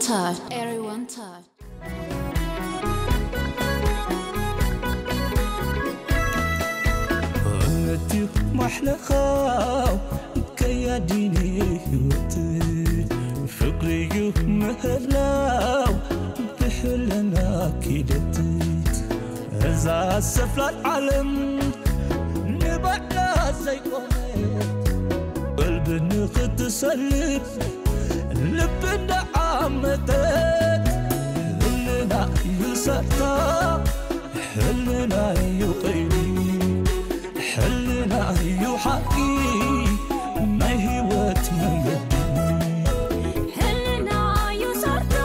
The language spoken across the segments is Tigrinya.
Touch. Everyone touch. እምነትዩ ማሕለኻው ከያዲኒ ህይወት ፍቅርዩ ምህላው ብሕልና ኪደት እዛ ሰፍላል ዓለም ንባዕላ ዘይቆመት ቀልቢ ንኽትሰልብ ልቢ እንዳዓመተት ህልና እዩ ሰርታ ሕልና እዩ ቐይዲ ሕልና እዩ ሓቂ ናይ ህይወት መንገዲ ሕልና እዩ ሰርታ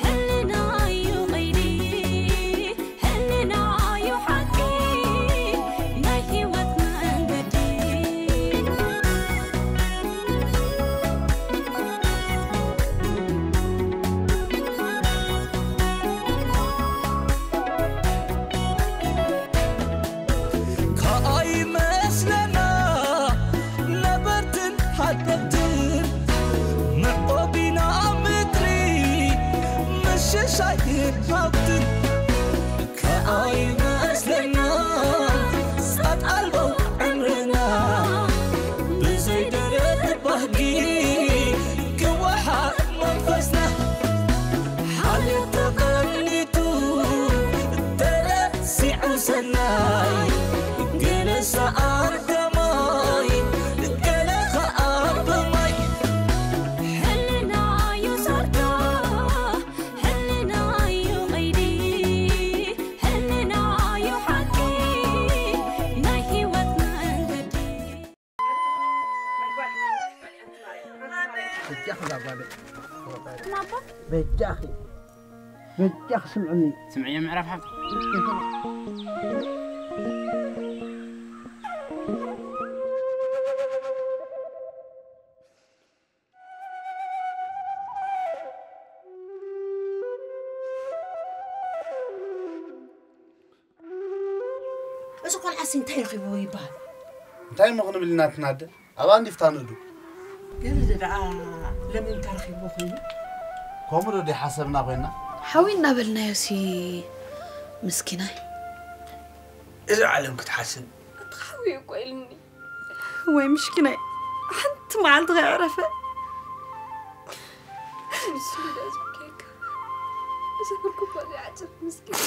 ሕልና እዩ ቐይዲ ሕልና እዩ ሓቂ ናይ ህይወት መንገዲ ከኣይመስለና ነበርትን ሓደግትን ምዕቆቢና ምድሪ ምሽሻይን ሃብትን ከኣይመስለና ጻት ኣልቦ ዕምርና ብዘይ ደረት ባህጊ ክወሓጥ መንፈስና ሓልዮት ተቐኒቱ ተረሲዑ ሰናይ ገለ ሰኣን ከማይ ገለ ኸኣ ብማይ ሕልና እዩ ሰርዶ ሕልና እዩ ቐይዲ ሕልና እዩ ሓቂ ናይ ህይወት መንገዲ በጃኺ እዛ ጓለይ። በጃኺ። በጃኺ ስምዕኒ። ስምዕዮ ምዕራፍ ሓብቲ። እዚ ቆልዓሲ እንታይ ረኺብዎ ይበሃል? እንታይ እሞ ክንብል ኢና ትናደ ኣብኣ እንዲፍታ ንእዱ እዚ ደኣ ለምን እንታይ ረኺብዎ ኮይኑ? ከምኡ ዶ ደይሓሰብና ኮይና ሓዊ እናበልናዮሲ ምስኪናይ እዚ ዓለም ክትሓስብ ኣትሓዊ እኮ ኢልኒ ወይ ምሽኪናይ ሓንቲ መዓልቲ ከይዕረፈ ምስሉዳ ዝብከካ እዚ ብርኩ እኮ ዘይዓጽፍ ምስኪን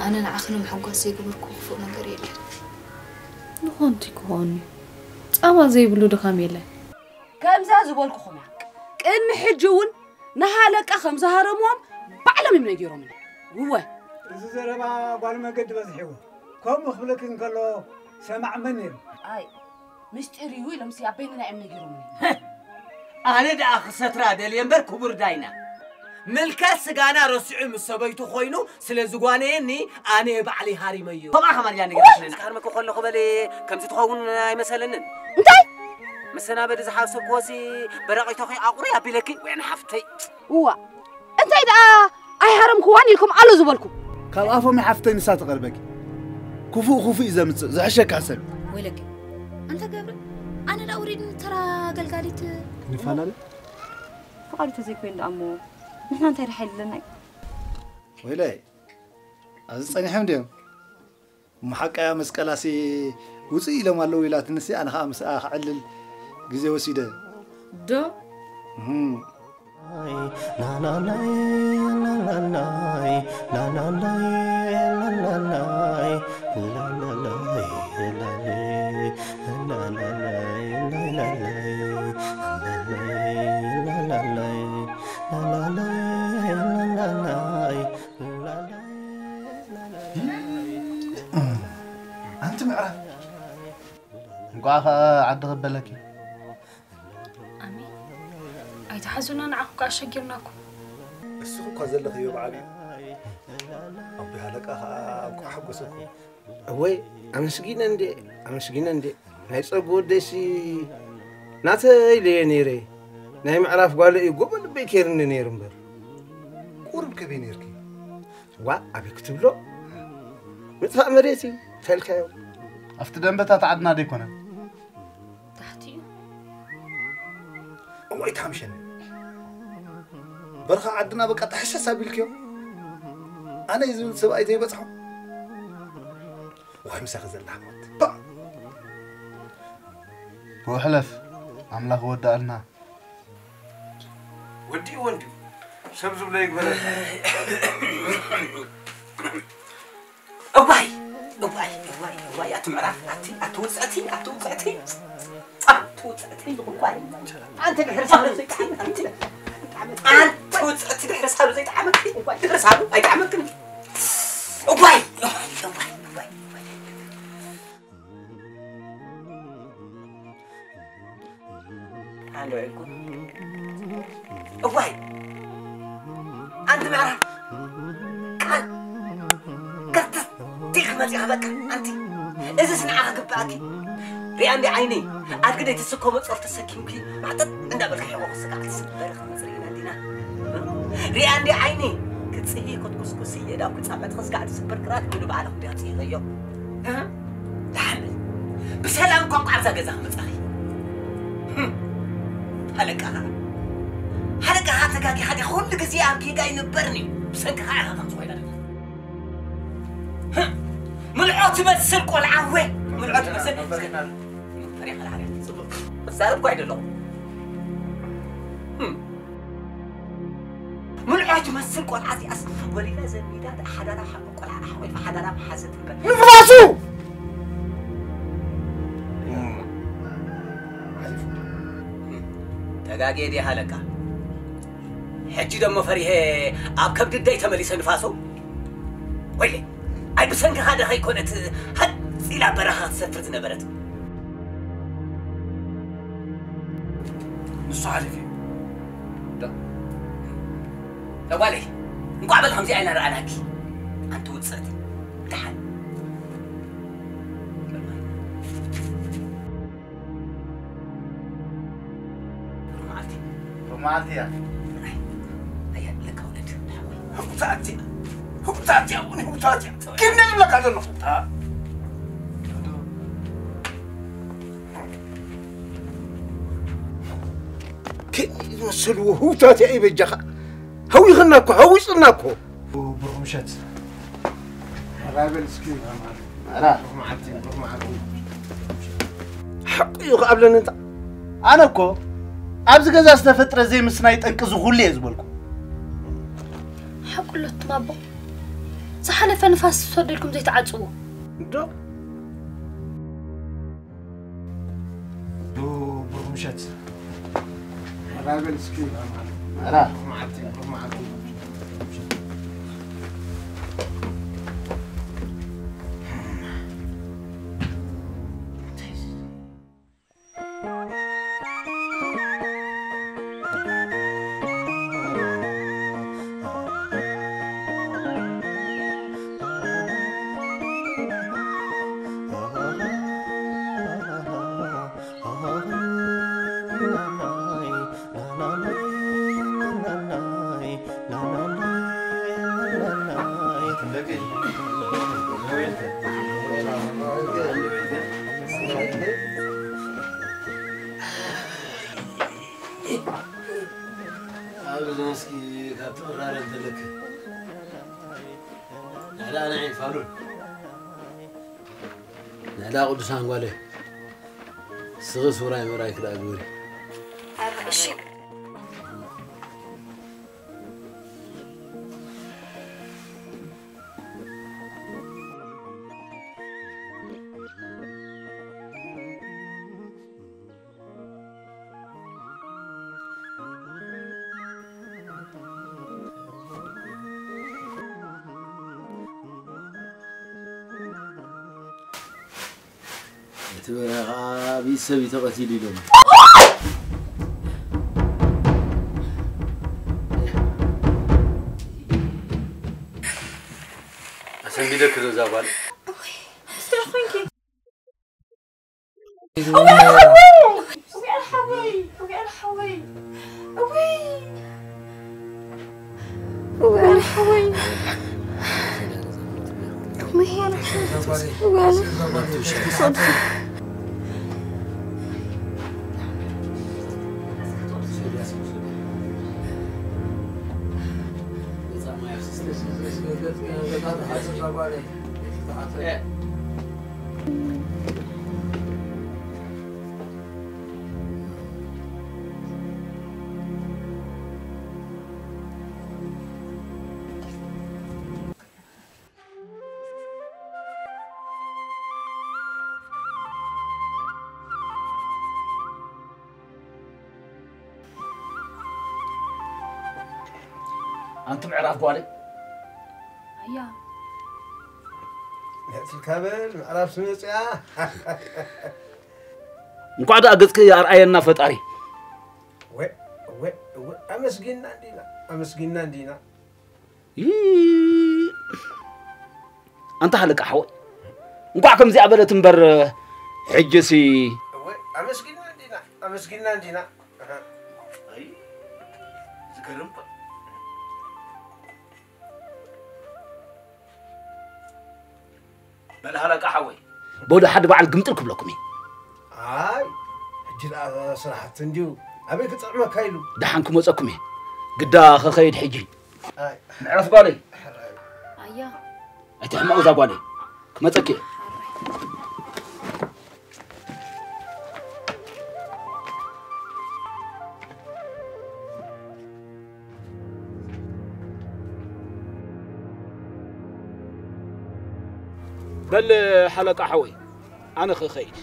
ኣነ ንዓኺ ንምሕጓስ ዘይገበርኩ ክፉእ ነገር የለን። ዝኾንቲ ክኾኑ ጻማ ዘይብሉ ድኻም የለን። ከምዛ ዝበልኩኹም እያ። ቅድሚ ሕጂ እውን ንሃለቃ ከም ዝሃረምዎም ባዕሎም እዮም ነጊሮምኒ። እወ። እዚ ዘረባ ጓል መገዲ በዝሕዎ። ከምኡ ክብለኪ እንከሎ ሰማዕ መን ነይሩ? ኣይ ምስጢር እዩ ኢሎምሲ ኣብ በይንና እዮም ነጊሮምኒ። ኣነ ደኣ ክሰትራ ደልየ እምበር ክቡር ዳይና ምልከ ስጋና ረሲዑ ምስ ሰበይቱ ኮይኑ ስለ ዝጓነየኒ ኣነ ባዕለይ ሃሪመዮ። ከምኣ ከማን እያ ነገረትኒ። ክሃርመኪ ከለኹ በሊ ከምዚ ትኸውን ኣይመሰለንን። እንታይ? መሰናበዲ ዝሓሰብክዎሲ በረቒቶኺ ኣቑሪ ኣቢለኪ ወይን ሓፍተይ። እዋ እንታይ ደኣ ኣይሃረምክዋን ኢልኩም ኣሎ ዝበልኩም። ካብ ኣፎም ሓፍተይ ንሳ ትቐርበኪ። ክፉእ ክፉእ እዩ ዘምጽእ ዝሕሸካ ሰብ። ወይለኪ ኣንታ ገብረ ኣነ ደኣ ውሪድኒ ተራ ኣገልጋሊት ክንፈላለ ፍቓዱ ተዘይኮይኑ ደኣ እሞ ንሕና እንታይ ደሓ ይለና እዩ ወይለይ ኣብዚ ጸኒሖም ድዮም እሞ ሓቃያ መስቀላሲ ውፅእ ኢሎም ኣለዉ ኢላትንሲ ኣነ ከዓ ምስኣ ክዕልል ግዜ ወሲደ ዶ ላላላይ ላላላይ ላላላይ ላላላይ ላላላይ ላላላይ ላላላይ ላላላይ ላላላይ ኣንቲ ምዕራፍ እንኳዕ ከ ዓዲ ክበለኪ ኣሜን ኣይትሓዙና ንዓኹም ከኣ ኣሸጊርናኩም እስኺ እኳ ዘለኽዮ ብዓብዩ ኣቦይ ሃለቃ ከኣ እንኳዕ ሓጎሰኩም እወይ ኣመስጊነ እንዴ ኣመስጊነ እንዴ ናይ ጸጉ ወደይሲ ናተይ ኢለየ ነይረ ናይ ምዕራፍ ጓለ እዩ ጎቦ ልበይ ከይርኒ ነይሩ እምበር ቁሩብ ከበይ ነይርኪ ዋ ኣበይ ክትብሎ ምጥፋእ መሬት እዩ እንታይ ኢልካዮ ኣብቲ ደንበታት ዓድና ደይኮነን። ታሕቲ እዩ። እዋይ፣ ታምሸኒ። በርኻ ዓድና በቃ ተሕሸስ ኣቢልክዮ። ኣነ እዩ ዝብል ሰብኣይ ዘይበጽሖ። ዋይ፣ ምሳኺ ዘላ ሞት። ባ! ብውሕለፍ፣ ኣምላኽ ወዳእልና። ወዲእዎ እንድዩ። ሰብ ዝብሎ ይግበረልና። እዋይ፣ እዋይ፣ እዋይ፣ እዋይ፣ ኣቲ ምዕራፍ፣ ኣቲ፣ ኣቲ ውፅዕቲ፣ ኣቲ ውፅዕቲ። ኣቲ ውፅዕቲ፣ እዋይ። ኣንቲ ድሕሪ ሳሉ ዘይጠዓመ፣ ኣንቲ፣ ኣንቲ ውፅዕቲ ድሕሪ ሳሉ ዘይጠዓመ፣ ድሕሪ ሳሉ ኣይጠዓመክን። እዋይ፣ እዋይ፣ እዋይ፣ እዋይ፣ እዋይ። ኣንዶ እኮ። እዋይ። ኣንቲ ምዕራፍ። ቃል። ከርተት። ዲክ መጺኻ በቃ። ኣንቲ። እዝስ ንዓኻ ግብኣኪ። ሪኣ እንዲ ዓይኒ። ኣድግደይ ትስከሞ ጾር ተሰኪምኪ። ማዕጠጥ እንዳበልኪ ሕቖ ክስጋዕ ትስበር። መጽሪና ዲና። ሪኣ እንዲ ዓይኒ። ክትጽሂ ክትኩስኩሲ የዳው ክጻመት ክስጋዕ ትስበር ግራት። ምኑ በዓልኹም ዲያ ጽሂቐዮ። እ? ደሓን በል። ብሰላም እኳ እንቋዕ ኣብዛ ገዛ ክመጻኺ። ህም። ሃለቃኻ። ሃለቃኻ ተጋጊኻ ዲኻ? ኩሉ ግዜ ኣብ ጌጋ ኣይንበርን እዩ። ብሰንክኻ ኢኻ ከምዚ ኮይና ደላ። ህም። ምልዖ ትመስል ቆልዓ ወ። ምልዖ ትመስል። ፈሪኻ ደሓን እያ። ጽቡቕ። ክዛረብ እኳ ኣይደለኹ። ህም። ምልዖ ትመስል ቆልዓ እዚኣስ ወሊዳ ዘሚዳ ሓዳራ ሓ-፣ ቆልዓ ሓቆይፋ ሓዳራ መሓዘት እምበር። ንፋሱ! ተጋግየ ድየ ሃለቃ? ሕጂ ደሞ ፈሪሄ ኣብ ከብዲ ደይ ተመሊሰ ንፋሱ? ወይለይ፣ ኣይ ብሰንክኻ ዶ ከይኮነት ሃጽ ኢላ በረኻ ትሰፍር ዝነበረት? ንሱ ሓሊፉ እዩ። ዶ-፣ ዶ ጓለይ፣ እንቋዕ በል ከምዚኣ ኢና ረኣናኪ። ኣንቲ ውጽዕቲ፣ ደሓን። ሩብ መዓልቲ። ሩብ መዓልቲ እያ። ኣያ፣ ለካ ውለድ፣ ደሓን ወይ? ህውታት እያ። ህውታት እያ፣ እውን ህውታት እያ። ግን ዝብለካ ዘለኹ። ከመይ ዝመሰልዎ ህውታት እያ ይበጃኻ። ሃዊኽና እኮ፣ ሃዊፅና እኮ። ብሩኽ ምሸት። ራበል እስኪ። ራ። ብሩኽ መዓልቲ፣ ብሩኽ መዓልቲ። ሓቁ እዩ ክኣብለኒ እንታ። ኣነ እኮ ኣብዚ ገዛ ዝተፈጥረ ዘይምስናይ ጠንቂ እዚ ኩሉ እየ ዝበልኩ። ሓቁ ኣሎ ትማቦ። ዝሓለፈ ንፋስ ዝሰደልኩም ዘይትዓጽዎ። እንዶ። ዶ ብሩኽ ምሸት። ራበል እስኪ። ራ። ብሩኽ መዓልቲ፣ ብሩኽ መዓልቲ። ኣብዚ መስኪ ካብ ትቕራረ እንተለክ። ንሕዳ ንዒ ፋሉል። ንሕዳ ቅዱሳን ጓለይ። ስኺ ስውራይ ምእራይ ክዳኣ ግበሪ። እሺ። እቲ በረኻ ብኢድ ሰብ እዩ ተቐቲሉ ኢሎም። ኣሰንቢደክ ዶ እዛ ጓል? እወይ፣ ኣነ ሓወይ! እወይ፣ ኣነ ሓወይ! እወይ! እወይ፣ ኣነ ሓወይ! እወይ! ኣንቲ ምዕራፍ ጓለይ። ኣያ ትልካ በል ምዕራፍ ስመፅያ እንኳዕ ደኣ ገጽኪ ኣርኣየና ፈጣሪ። ወ ወ ወ ኣመስጊና እንዲና ኣመስጊና እንዲና ይ- ኣንታ ሃለቃ ሓወይ እንኳዕ ከምዚኣ በለት እምበር ሕጅሲ ወ ኣመስጊና እንዲና ኣመስጊና እንዲና ዝገርም በል ሃለቃ ሓወይ በሉ ሓደ በዓል ግምጥል ክብለኩም እዩ ኣይ ሕጂ ደኣ ስራሕቲ እንድዩ ኣበይ ክጥዕመካ ኢሉ ደሓን ክመፀኩም እየ ግዳ ከኸይድ ሕጂ ኣይ ምዕረፍ ጓለይ ኣያ ኣይትሕመቑ እዛ ጓለይ ክመፀኪ እየ በል ሓለቃ ሓወይ ኣነ ክኸይድ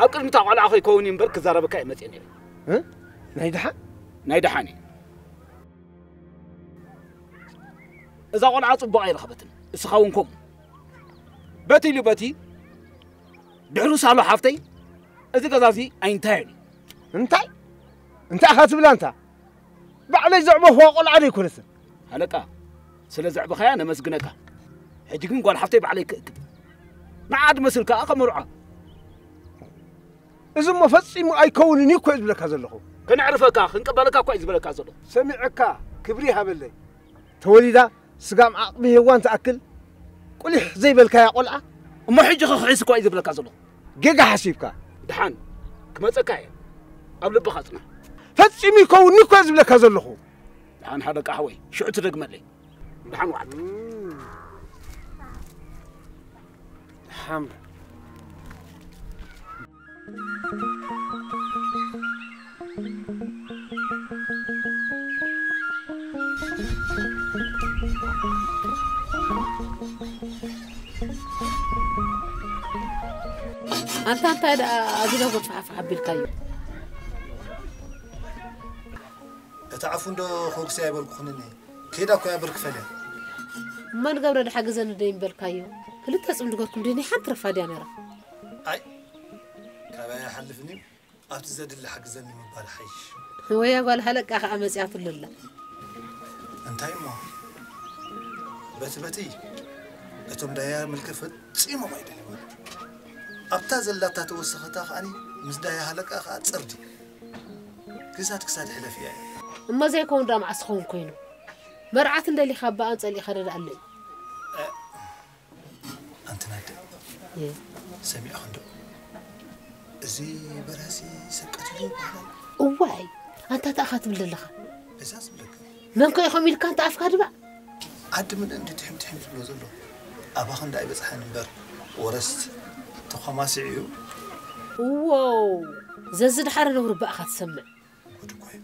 ኣብ ቅድሚታ ቆልዓ ከይከውን እዩ እምበር ክዛረበካ እየ መፅእ ነይረ ናይ ደሓን ናይ ደሓን እዩ እዛ ቆልዓ ፅቡቕ ኣይረኸበትን እስኻ እውን ከምኡ በቲ ኢሉ በቲ ድሕሩ ሳሎ ሓፍተይ እዚ ገዛ እዚ ኣይንታየን እዩ እንታይ እንታይ ኢኻ ትብላ እንታ ባዕለይ ዘዕበኽዋ ቆልዓ ዶ ኣይኮነትን ሃለቃ ስለ ዘዕበኻያ ነመስግነካ ሕጂ ግን ጓል ሓፍተይ ባዕለይ ክእክብ ንዓ ድመስል ከዓ ከመርዖ እዚ እሞ ፈጺሙ ኣይከውንን እዩ እኮ እዩ ዝብለካ ዘለኹ ከነዕርፈካ ክንቀበለካ እኳ እዩ ዝበለካ ዘሎ ሰሚዐካ ክብሪ ይሃበለይ ተወሊዳ ስጋም ዓቕሚ ሄዋን ትኣክል ቁሊሕ ዘይበልካያ ቆልዓ እሞ ሕጂ ኸኽሒስ እኳ እዩ ዝብለካ ዘሎ ጌጋ ሓሲብካ ድሓን ክመፀካ እየ ኣብ ልብኻ ፅና ፈጺሙ ይከውንኒ እኮ እየ ዝብለካ ዘለኹ ድሓን ሓለቃ ሓወይ ሽዑ ትደግመለይ ድሓን ዋዕል ሓምድ ኣንታ እንታይ ደኣ ኣዚዘ ጎንፋሕፋሕ ኣቢልካዮ እቲ ዓፉ እንዶ ኮግሲ ኣይበልኩኽንን እየ ከይዳ እኮ እያ ብር ክፈልያ እማ ንገብረ ድሓግዘኒ ዶ ይምበልካዮ ክልተ ፅምዲ ገርኩም ዶ ናይ ሓንቲ ረፋድያ ነራ ኣይ ካባይ ኣይሓልፍን እዩ ኣብቲ ዘድሊ ሓግዘኒ ምባል ሓይሽ ወያ ጓል ሃለቃ ከዓ መፅያትሉ ኣላ እንታይ እሞ በቲ በቲ እቶም ዳያ ምልከ ፈፂሞም ኣይደልዩን ኣብታ ዘላታ ተወሰኸታ ከዓኒ ምስ ዳያ ሃለቃ ከዓ ፅርዲ ክሳድ ክሳድ ሕለፍ እያ እሞ ዘይከውን ዳ መዓስ ክኸውን ኮይኑ መርዓት እንደሊኻ ኣባኣን ፀሊእኻ ደድኣለይ ኣንቲ ናደ ሰሚዕኽ እንዶ እዚ በራሲ ሰብ ቀቲሉ ይበሃል እዋይ ኣንታ ተኣኻ ትብል ዘለኻ እዛ ዝብለካ መን ከ ኢኹም ኢልካ እንተ ኣፍካ ድባእ ዓዲ ምን እንዲ ትሕም ትሕም ዝብሎ ዘሎ ኣባኽ እንዳ ኣይበፅሐን እምበር ወረስ ተኳማሲዑ እዩ እዎው ዘዝድሓረ ነውሪ ባእኻ ትሰምዕ ጉድ እኮ እዩ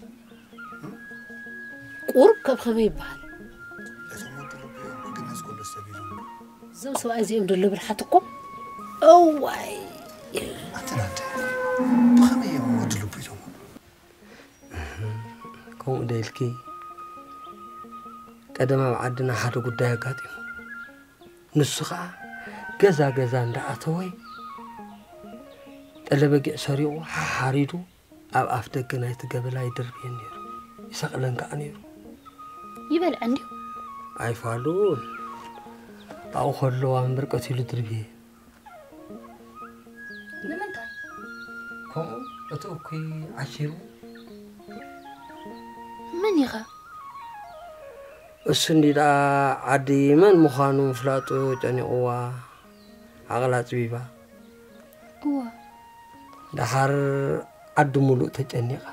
ቁሩብ ከብ ከመይ ይበሃል እቶም ወዲ ልቡ እዮም ክግነዝ ከሎ ሰብ እዩ ዝብሉ እዞም ሰብኣይ እዚኦም ደሎ ብልሓት እኮ እዋይ ኣንተ ናደ ብኸመይ እዮም ወዲ ልቡ ኢሎም ከምኡ ዶ ኢልኪ ቀደም ኣብ ዓድና ሓደ ጉዳይ ኣጋጢሙ ንሱ ኸዓ ገዛ ገዛ እንዳኣተወ ጠለበጊዕ ሰሪቑ ሓሓሪዱ ኣብ ኣፍ ደገ ናይቲ ገበላ ይድርብየን ነይሩ ይሰቕለን ከዓ ነይሩ ይበልዐ እንዲዩ ኣይፋሉን ኣብኡ ከለዋ እምበር ቀቲሉ ድርብየ ንምንታይ ከምኡ እቲ እኩይ ዓሺሩ መን ኢኻ እሱ እንዲ ደኣ ዓዲ መን ምዃኑ ምፍላጡ ጨኒቕዋ ዓቕላ ጽቢባ። እዋ ደሓር ዓዲ ሙሉእ ተጨኒቓ።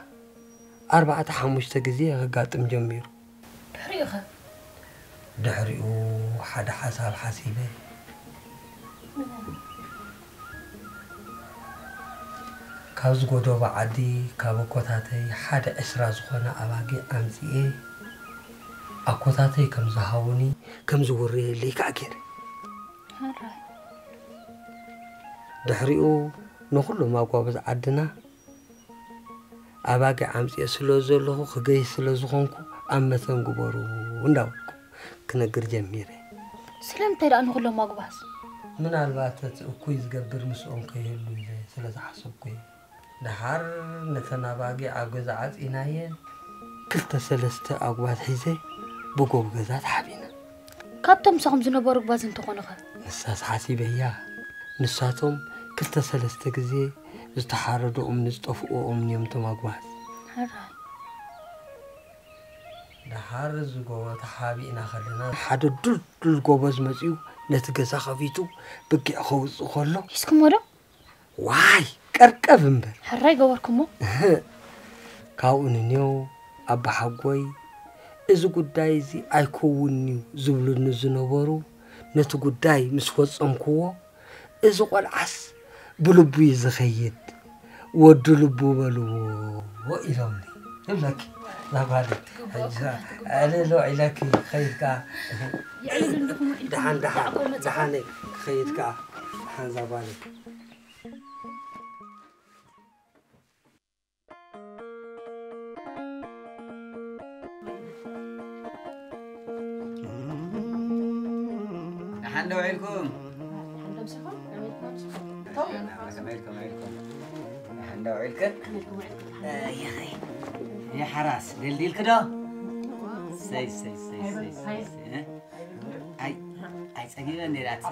ኣርባዕተ ሓሙሽተ ግዜ ክጋጥም ጀሚሩ። ድሕሪኡኸ? ድሕሪኡ ሓደ ሓሳብ ሓሲበ። ካብዚ ጎደቦ ዓዲ ካብ ኣኮታተይ ሓደ ዕስራ ዝኾና ኣባጊዕ ኣምጺኤ ኣኮታተይ ከም ዝሃቡኒ ከም ዝውረየለይ ከዓ ገይረ። ሕራይ ድሕሪኡ ንኹሎም ኣጓብዝ ዓድና ኣባጊዕ ኣምጺኤ ስለ ዘለኹ ክገይሽ ስለ ዝኾንኩ ኣብ መተን ግበሩ እንዳበልኩ ክነግር ጀሚረ። ስለምንታይ ደኣ ንኹሎም ኣጉባዝ? ምናልባት እቲ እኩይ ዝገብር ምስኦም ከይህሉ ኢለ ስለ ዝሓሰብኩ እየ። ደሓር ነተን ኣባጊዕ ኣብ ገዛ ዓጺናየን ክልተ ሰለስተ ኣጉባዝ ሒዘ ብጎብ ገዛ ተሓቢና። ካብቶም ምሳኹም ዝነበሩ ኣጉባዝ እንተኾኑኸ? ንሳስ ሓሲበያ። ንሳቶም ክልተ ሰለስተ ግዜ ዝተሓረዱ እምኒ ዝጠፍኡ እምኒ እዮም እቶም ኣጉባዝ። ሕራይ ደሓር እዚ ጎቦ ተሓቢእና ከለና ሓደ ዱልዱል ጎበዝ መጺኡ ነቲ ገዛ ከፊቱ ብጊዕ ከውጽእ ከሎ ሒዝኩሞ ዶ? ዋይ ቀርቀብ እምበር ሕራይ ገበርኩሞ። ካብኡ ንኔው ኣባሓጎይ እዚ ጉዳይ እዚ ኣይከውንንዩ ዝብሉኒ ዝነበሩ ነቲ ጉዳይ ምስ ፈጸምክዎ እዚ ቆልዓስ ብልቡ እዩ ዝኸይድ ወዲ ልቡ በልዎ ኢሎምኒ። ይብለኪ ዛጓል ሕጂ ኣለሎ ኢለኪ ክኸይድ ከዓ ደሓን ደሓን ደሓነይ ክኸይድ ከዓ ደሓን ዛጓለይ ደሓን ዶ ውዒልኩም? ከመይ ኢልኩም? ደሓን ዶ ውዒልክን? ይኸይ። ይሓራስ ደልዲልክ ዶ? ሰይ ሰይ ሰይ ሰይ ሰይ ሰይ። ኣይ ኣይ ጸጊበ እንዴ ዳት።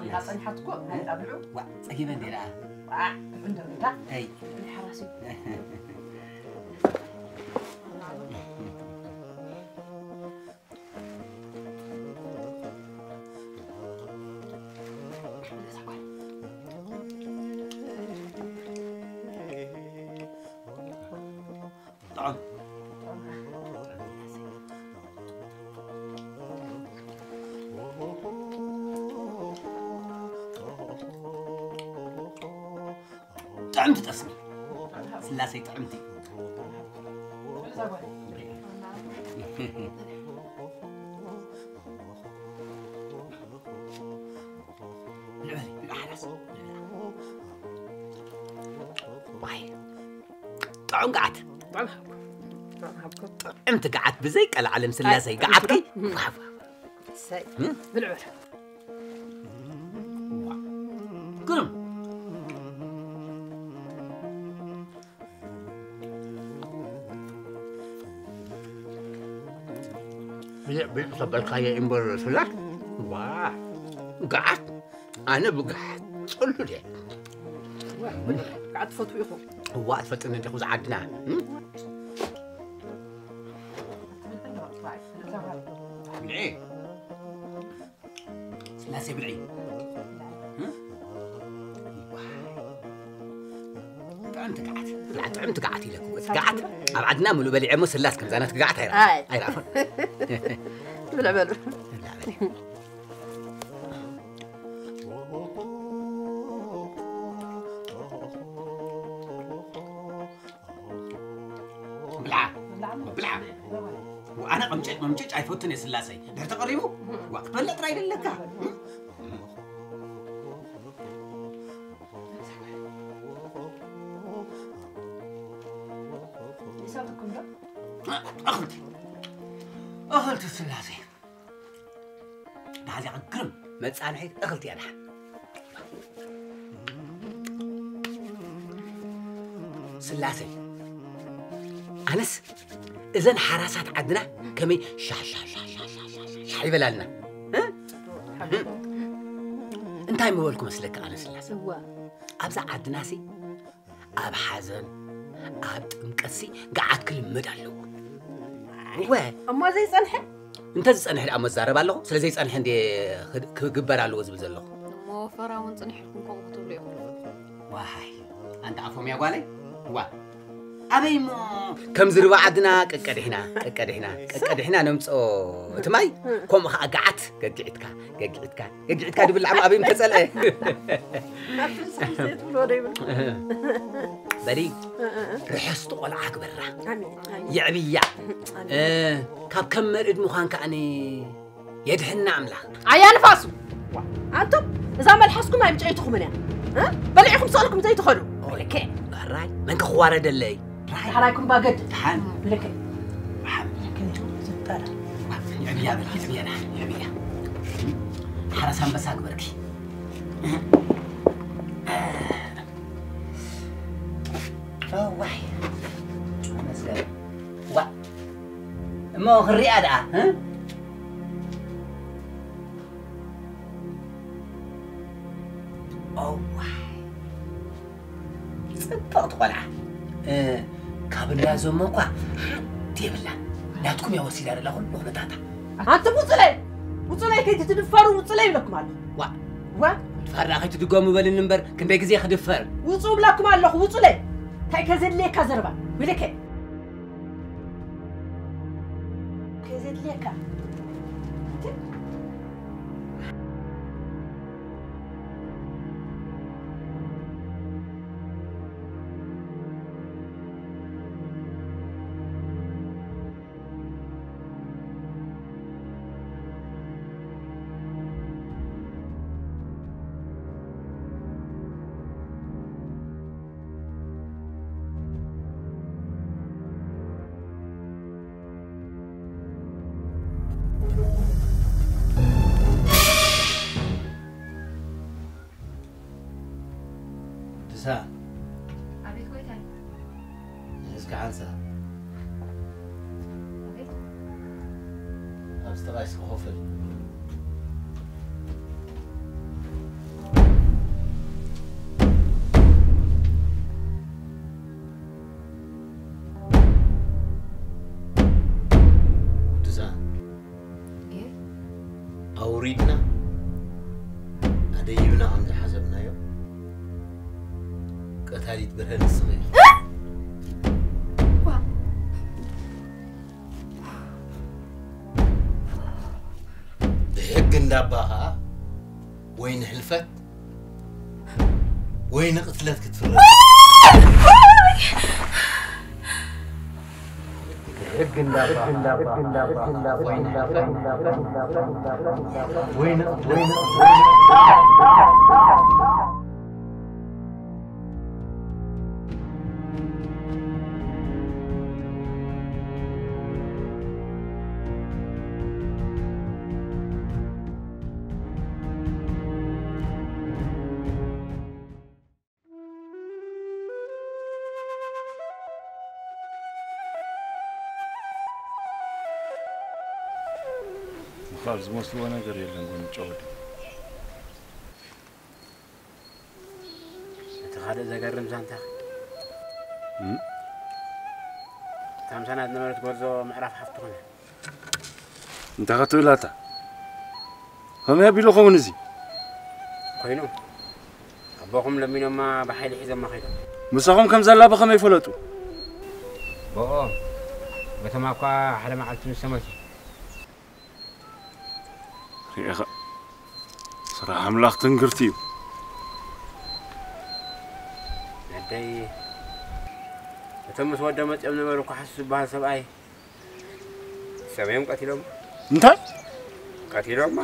ዋ ጸጊበ እንዴ ዳ። ኣይ ጥዑም ጥዕምቲ ጠስሚ ስላሰይ ጥዕምቲ ጥዑም ገዓት ጥዕምቲ ገዓት ብዘይ ቀልዓለም ስላሰይ ገዓትኪ ብልዕብል ግርም ብልዕ ብልዕ ተበልካዮ እምበር ስላት ዋ ገዓት ኣነ ብገዓት ፅሉል እየ ገዓት ትፈትው ኢኹም እዋ ትፈልጥኒ እንዲኹ ዝዓድና ብልዒ ስላሴ ብልዒ ጥዕምቲ ገዓት ጥዕምቲ ገዓት ኢለኩ እቲ ገዓት ኣብ ዓድና ሙሉእ በሊዐ እሞ ስላስ ከምዛ ናትኪ ገዓት ኣይረኣኹን ብልዕ በሉ ብልዓ ብልዓ ኣነ ቅምጭጭ ምምጭጭ ኣይፈቱን እየ ስላሰይ ድሕር ተቐሪቡ ዋ ክትበልዕ ጥራይ ደለካ ይሰጥኩም ዶ እኽልቲ እኽልቲ ስላሰይ ዳዚኣ ግርም መፃንሒት እኽልቲ እያ ድሓን ስላሰይ ኣነስ እዘን ሓራሳት ዓድና ከመይ ሻሻሻሻሻሻ ይበላልና እንታይ ምበልኩ መስለካ ኣነ ስላሰ ኣብዛ ዓድናሲ ኣብ ሓዘን ኣብ ጥምቀትሲ ገዓት ክልመድ ኣለዎ እወ እሞ ዘይፀንሐ እንተ ዝጸንሕ ደኣ መዛረብ ኣለኹ፣ ስለ ዘይጸንሐ እንዴ ክድ-፣ ክግበር ኣለዎ ዝብል ዘለኹ። እሞ ፈራ እውን ጽንሕ ኢልኩም ከምኡ ክትብሉ ኢኹም። ዋይ፣ ኣንታ ኣፎም እያ ጓለይ። ዋ፣ ኣበይ እሞ ከምዚ ርባ ዓድና ቀቀድሕና፣ ቀቀድሕና፣ ቀቀድሕና ነምጽኦ እቲ ማይ፣ ከምኡ ኸዓ ገዓት፣ ገግዒትካ፣ ገግዒትካ፣ ገግዒትካ ድብል ዓም ኣበይ ምተጸልአ። ኣብ ፍጹም ዘይትብሎ ዶ ይብል? በሊ፣ ርሕስቲ ቆልዓ ግበራ። ኣሜን፣ ኣሜን። የዕብያ። ኣሜን። እ፣ ካብ ከም መርኢድ ምዃን ከኣኒ የድሕና ኣምላኽ። ኣያ ንፋሱ! ዋ፣ ኣንቱም፣ እዛ መልሓስኩም ኣይምጨይትኹምን እያ። እ? በሊዕኹም ሰቕልኩም ዘይትኸዱ። ኦይ፣ ልክዕ። ሕራይ፣ መን ክዋረደለይ? ሕራይ። ሕራይኩም ባገድ። ደሓን። ብልክዕ። ደሓን። ብልክዕ። ዝጠረ። ዋ፣ የዕብያ በል፣ የዕብያ ደሓን፣ የዕብያ። ሓራስ ኣንበሳ ግበርኪ። እዋይ። ተመስገን። ዋ። እሞ ክሪኣ ደኣ፣ እ? እዋይ። ጽብቕቲ ቆልዓ። እ፣ ካብ እንዳ ዘሞ እኳ ሓንቲ የብላን። ናትኩም እያ ወሲዳ ዘላ ኩሉ ኩነታታ። ኣንቱም ውጹለይ! ውጹለይ ከይትድፈሩ ውጹለይ ይብለኩም ኣለኹ። ዋ። ዋ። ድፋር ደኣ ከይትድገሙ በልኒ እምበር ክንደይ ግዜ ክድፈር? ውጹ እብለኩም ኣለኹ፣ ውጹለይ። እንታይ ከዘድልየካ ዘረባ? ብልከ። ከዘድልየካ። ቅዱሳ። ኣቤት ጎይታይ። እስኪ ሓንሳ። ኣቤት። ኣብዚ ጥቓይ እስኪ ኮፍ በል። ቅዱሳ። እየ። ኣውሪድና ኣደይብና ከም ዝሓሰብናዮ ቀታሊት ብርሀ ንስኺ ኢኺ። ዋ። ብሕጊ እንዳባ ኸዓ ወይ ንሕልፈት ወይ ንቕትለት ክትፍረድ። ምኻር ዝመስልዎ ነገር የለን፣ ጎንጨ ወዲ። እቲ ካልእ ዘገርም ዛንታ። እም? እታ ምሳና ዝነበረት ጎርዞ ምዕራፍ ሓፍቲ ኾነ። እንታይ ክትብል ኣታ? ከመይ ኣቢሉ ኸውን እዚ? ኮይኑ፣ ኣቦኹም ለሚኖማ ብሓይሊ ሒዞማ ከይዶም። ምሳኹም ከም ዘላ ብኸመይ ፈለጡ? ብኦ፣ በቶም እኳ ሓደ መዓልቲ ምስ ተመቱ። ርኢኻ፣ ስራሕ ኣምላኽ ትንግርቲ እዩ። ኣደይ፣ እቶም ምስ ወዶ መጺኦም ነበሩ እኳ ሓሱ ዝበሃል ሰብኣይ፣ ሰበዮም ቀቲሎም። እንታይ? ቀቲሎማ።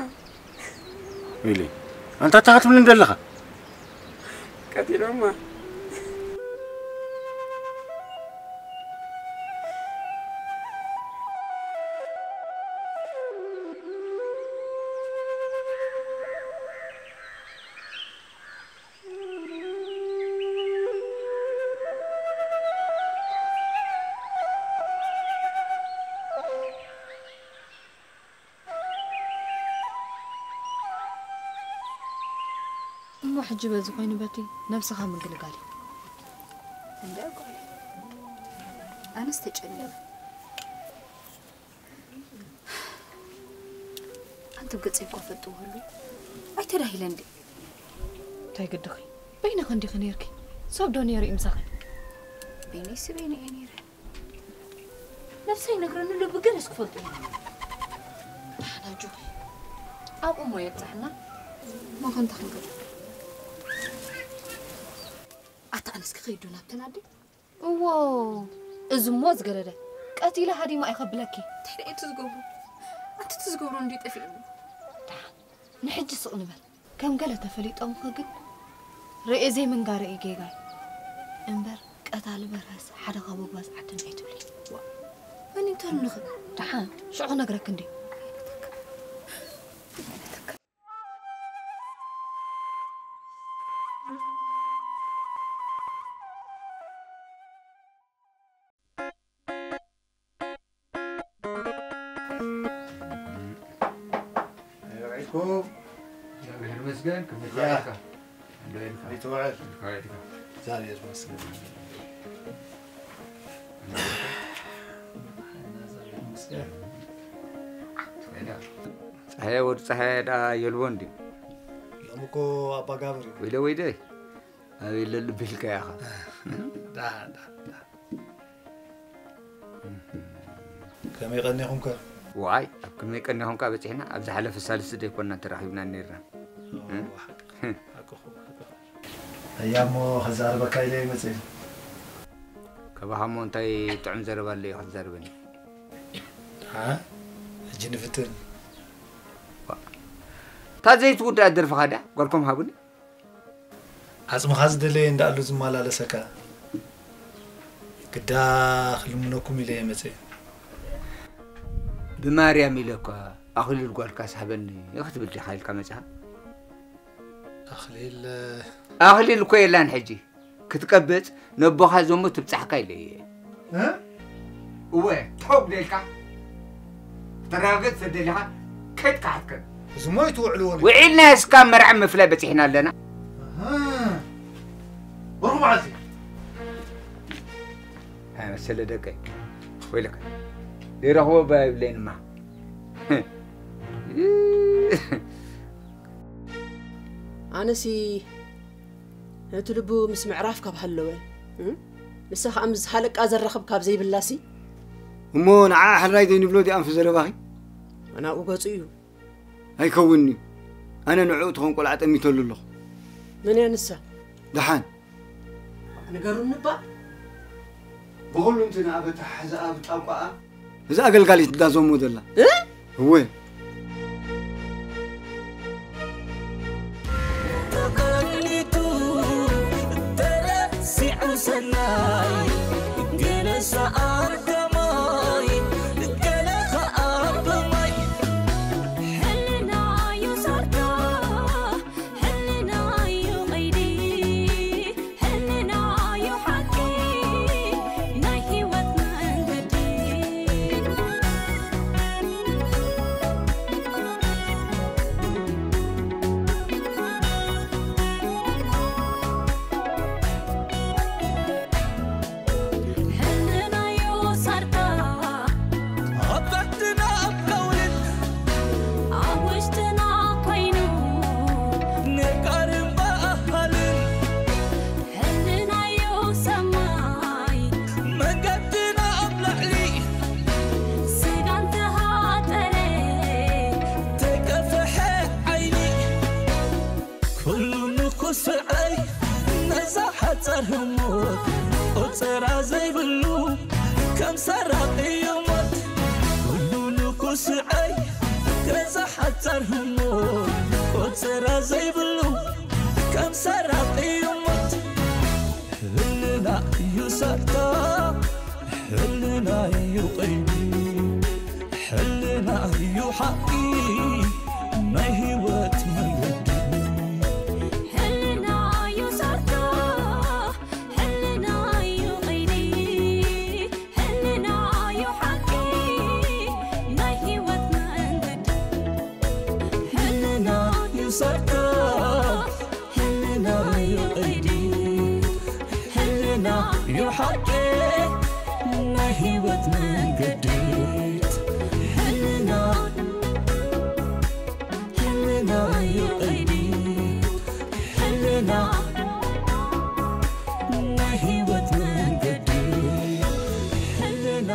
ኢሊ፣ ኣንታ እንታይ ክትብልኒ ዘለኻ? ቀቲሎማ። እሞ ሕጂ በዚ ኮይኑ በቲ ነብስኻ ምግልጋል እዩ። እንዳ ጓል፣ ኣነስ ተጨኒቐ። ትብ ገጸይ እኮ ፈልጥዎ ህሉ ኣይተዳሂለ እንዴ? እንታይ ግድኺ? በይንኺ እንዲኺ ነይርኪ። ሰብ ዶ ነይሩ እዩ ምሳኺ? በይነይ ስበይነ እየ ነይረ። ነብሰይ ነግረኒ፣ ልቢ ገለስ ክፈልጡ እዩ። ደሓን ኣጆኺ። ኣብኡ እሞ የብጽሓና። እሞ ከ እንታይ ክንገብር? ኣታ ኣነስ ክኸይድ ዶ ናብተን ኣደ? እዎ፣ እዚ እሞ ዝገደደ። ቀቲለ ሃዲማ እየ ከብለኪ። እንታይ ደኣ እቲ ዝገብሮ? ኣንቲ እቲ ዝገብሮ እንዲ ጠፊእኒ። ደሓን፣ ንሕጂ ስቕ ንበል። ከም ገለ ተፈሊጦምኺ ግን ርእየ ዘይምንጋረ እዩ ጌጋይ። እምበር ቀታሊ በርሀስ ሓደ ካብ ኣጓዝዓትን ኣይትብሊ። ዋ፣ መን እንተርንኺ? ደሓን፣ ሽዑ ክነግረኪ እንዲ። ራእይኩም። እግዚኣብሔር ይመስገን። ከመይ ያ። ትውዕል? እንዶ ኢልካ። ከመይ ትውዕል? እንዶ ኢልካ። እግዚኣብሔር ይመስገን። ጸሓየ ወዲ ጸሓየ ደኣ የልቦ እንዲ። ሎሚ እኮ ኣባ ጋብር እዩ። ወይለ ወይደ። ኣበይ ለሉ ቢልካ ኢኻ? ዳ፣ ዳ፣ ዳ። ከመይ ቀኒኹም ከ? ዋይ፣ ኣብ ከመይ ቀኒኹም ከ በጺሕና? ኣብ ዝሓለፈ ሳልስቲ ደይኮንና ተራኺብና ነይርና? እዋ፣ ሓቅኹም፣ ሓቅኹም። ኣያ እሞ ክዛረበካ ኢለ እየ መጺኤ። ካባኻ እሞ እንታይ ጥዑም ዘረባ ኣሎ እዩ ክትዛረበኒ? ደሓን፣ ሕጂ ንፍትን። ዋ፣ እታ ዘይትውዳእ ደርፍኻ ድያ? ጓልኩም ሃቡኒ። ዓጽምኻ ዝደለየ እንዳኣሉ ዝመላለሰካ ግዳ ክልምነኩም ኢለ እየ መጸ። ብማርያም ኢለ እኳ ኣኽሊል ጓልካስ ሃበኒ ክትብል ዲኻ ኢልካ መጺኻ? ኣኽሊል ኣኽሊል እኮ የላን ሕጂ። ክትቀብጽ ነቦኻ ዘሙ ትብጻሕካ ኢለ እየ። እ? እወ፣ ተው ደልካ። ተረጋገጽ ተደሊኻ ከይድ ክሓትከን። እዚ ሞ ኣይትውዕልዎ ነይ። ውዒልና እስካ መርዓ ምፍላይ በጺሕና ኣለና። ኣሃ። ብሩኽ መዓልቲ። ሃይ መሰለ ደቀይ። ወይለካ። ዘይረኽቦ ባ ይብለይንማ። ኣነሲ ነቲ ልቡ ምስ ምዕራፍ ካብ ሃለወ፣ እ? ንሳ ኸኣ ምስ ሃለቃ ዘራኽብ ካብ ዘይብላሲ። እሞ ንዓ ሕራይ ዘይንብሎ ዲኣ ኣንፊ ዘረባኺ? ናብኡ ገጹ እዩ። ኣይከውንን'ዩ። ኣነ ንዕኡ ትኾን ቆልዓ ጠሚተሉ ኣለኹ። መን እያ ንሳ? ደሓን። ንገሩኒ እባ። ብኹሉ እንተ ንኣበታ ሓዛኣ ብጣቋኣ። እዛ ኣገልጋሊት እንዳ ዞሞ ዘላ። እ? እወ። ተቐሊቱ ተረሲዑ ሰናይ፣ ገለ ሰኣር ከማይ፣ ገለ ኸኣ ብማይ። ሕልናዩ ሰርዶ፣ ሕልናዩ ቐይዲ። ሕልናዩ ሓቂ ናይ ህይወት መንገዲ። ሕልናዩ ሳርታ ኣብ ታሕትና ኣብ ከውልን ኣብ ውሽጥና ኮይኑ ነጋርን በሃልን። ሕልናዩ ሰማይ መንገድና ኣብ ላዕሊ ስጋ እንተሃጠረ ተቀፍሐ ዓይኒ። ኩሉ ንኹስዐይ ነዛ ሓጻር ህሞት ቁጽራ ዘይብሉ ከም ሰራቂ እዩ ሞት። ኩሉ ንኹስዐይ ነዛ ሓጻር ህሞት ቁጽራ ዘይብሉ ከም ሰራቂ እዩ ሞት። ሕልና እዩ ሳርታ፣ ሕልና እዩ ቐይዲ፣ ሕልና እዩ ሓቂ ናይ ህይወት መንገዲ። ሕልና እዩ ሳርታ፣ ሕልና እዩ ቐይዲ፣ ሕልና እዩ ሓቂ ናይ ህይወት መንገዲ። ሕልና እዩ ሳርታ፣ ሕልና እዩ ቐይዲ፣ ሕልና እዩ ሓቂ ናይ ህይወት መንገዲ። ሕልና እዩ ቀይዲ ሕልና ናይ ህይወት መንገዲ ሕልና